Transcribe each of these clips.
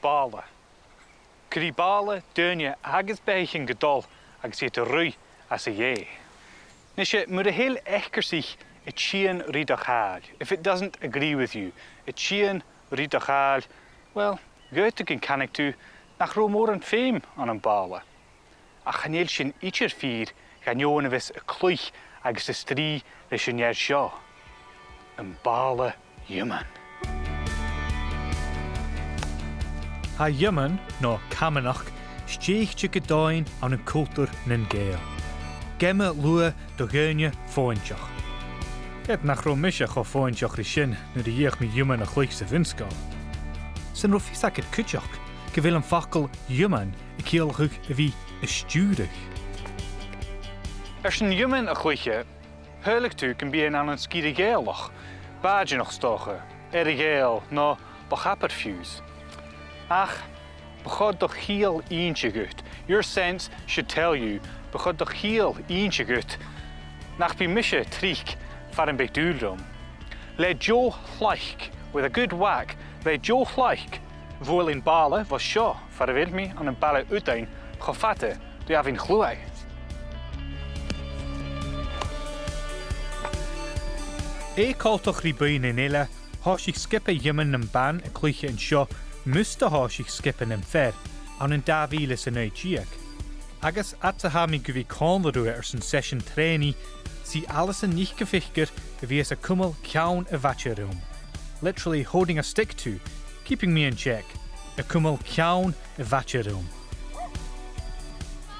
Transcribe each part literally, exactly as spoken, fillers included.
Bàla. Cuiridh bàla daoine agus beathaichean gu dol agus iad a' ruith às a dhèidh. Nise, mura h-eil eacarsaich a' tighinn ri do chàil, if it doesn't agree with you, a' tighinn ri do chàil, well, dh'fhaodadh gun canadh tu nach robh mòran feum ann am bàla. Ach chan eil sin idir fìor dhan fheadhainn a bhios a' cluich agus a' strì leis an fhear seo, am bàla-iomain. Tha iomain, no camanachd, stèidhichte gu domhainn ann an cultar nan Gàidheal. Geama luath do dhaoine fòghainteach. Ged nach robh mise cho fòghainteach ri sin nuair a dh'fheuch mi iomain a chluich sa bhun-sgoil. 'S an robh fios agad cuideachd gu bheil am facal iomain a' ciallachadh a bhith a' stiùireadh? Airson iomain a chluiche, shaoileadh tu gum bi e ann an sgìre Ghàidhealach, bàidseanach 's dòcha, Earra-Ghàidheal no Loch Abar fiù 's. Ach bu chòir do chiall innse dhut, your sense should tell you, bu chòir do chiall innse dhut nach bi mise tric far am bi dùil rium. Le deagh shlaic, with a good whack, le deagh shlaic, bhuail mi am bàla bho seo far a bheil mi ann am Baile Ùdainn cho fada ri abhainn Chluaidh. Air coltach ri buidhnean eile, thòisich sgioba iomain nam ban a' cluiche an seo mus do thòisich sgioba nam fear ann an dà mhìle 's a naoi deug. Agus fhad 's a tha mi gu bhith còmhla riutha airson seisean trèanaidh, 's i Alison NicFhearchair a bhios a' cumail ceann a' bhaidse rium. Literally holding a stick to, keeping me in check. A' cumail ceann a' bhaidse rium.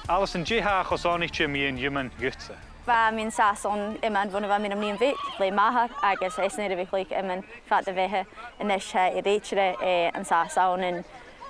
Alison, dè tha cho sònraichte mu dheidhinn iomain dhutsa? Bha mi an sàs ann iomain bhon a bha mi nam nighean bheag le m' athair, agus 's ann air a bhith a' cluich iomain fad a bheatha. A-nis tha e rèidh, eh, an sàs ann an,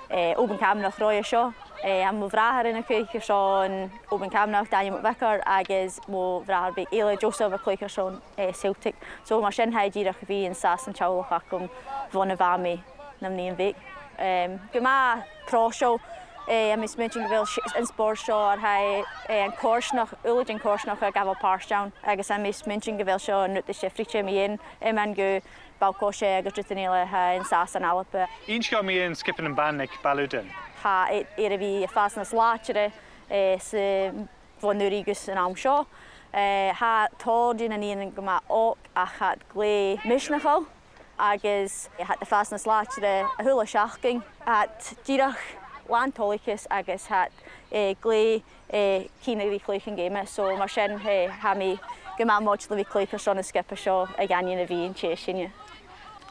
eh, Òban Camanachd roimhe seo. Eh, tha mo bhràthair ann a' cluich airson Òban Camanachd, Daniel McVicker, agus mo bhràthair beag eile, Joseph, a' cluich airson, eh, Celtic. So mar sin tha e dìreach a bhith an sàs ann an teaghlach agam bhon a bha mi nam nighean bheag. Em, gu math pròiseil, eh, tha mi a' smaointinn gu bheil s-, an spòrs seo air tha, eh, an coimhearsnachd, uile den choimhearsnachd a' gabhail pàirt ann, agus tha mi a' smaointinn gu bheil seo an rud as difrichte mu dheidhinn iomain gu ball-coise agus rudan eile a tha an sàs ann an Alba. Innis dhomh mu dheidhinn sgioba nam ban aig Baile Ùdainn. Tha iad air a bhith a' fàs nas làidire, eh, sa, bhon uair gus an àm seo. Eh, tha tòrr de na nigheanan gu math òg ach tha iad glè mhisneachail agus tha iad a' fàs nas làidire a h-uile seachdain. Tha iad dìreach làn toileachas agus tha iad, eh, glè, eh, cinnteach a bhith a' cluich an geama. So mar sin, eh, tha mi gu math moiteil a bhith a' cluich airson na sgioba seo a dh'aindeoin a bhith an tè as sine.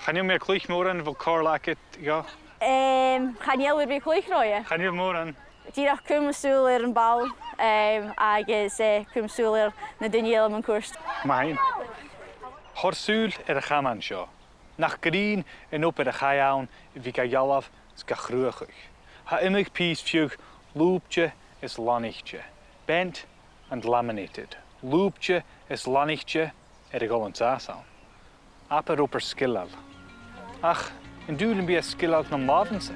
Chan eil mi air cluich mòran, a bheil comhairle agad dhomh? Em, chan eil uair a bhith a' cluich roimhe. Chan eil mòran. Dìreach cumaibh sùil air a' bhall, em, agus, eh, cumaibh sùil air na daoine eile mun cuairt. Math fhèin. Thoir sùil air a' chaman seo. Nach grinn an obair a chaidh ann a bhith ga dhealbh 's ga chruthachadh. Tha iomadh pìos fiodh lùbte is lonaichte, bent and laminated, lùbte is lonaichte air a dhol an sàs ann. Abair obair sgileil. Ach an dùil am bi e sgileil nam làmhan-sa?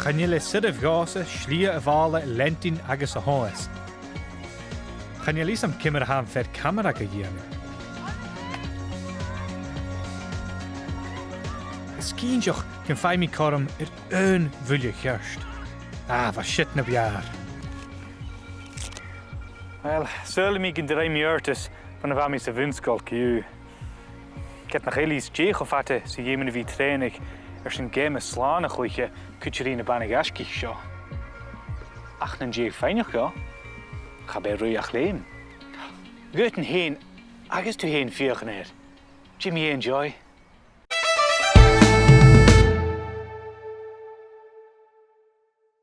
Chan eil e soirbh dhòmhsa slighe a' bhàla a leantainn agus a thomhas. Chan eil fhios agam ciamar a tha am fear-camara ga dhèanamh. Is cinnteach gum faigh mi cothrom air aon bhuille cheart. Ah, bha siud na b' fheàrr. Uill, saoilidh mi gun do rinn mi adhartas bhon a bha mi sa bhun-sgoil co-dhiù. Ged nach eil fhios dè cho fada 's a dh'fheumas mi a bhith a' trèanadh airson geama slàn a chluiche cuide ri na bana-ghaisgich seo. Ach nan deigheadh faighneachd dhomh, cha b' e ruith ach leum. Dh'fhaodainn fhèin agus tu fhèin feuchainn air. Jimmy Enjoy.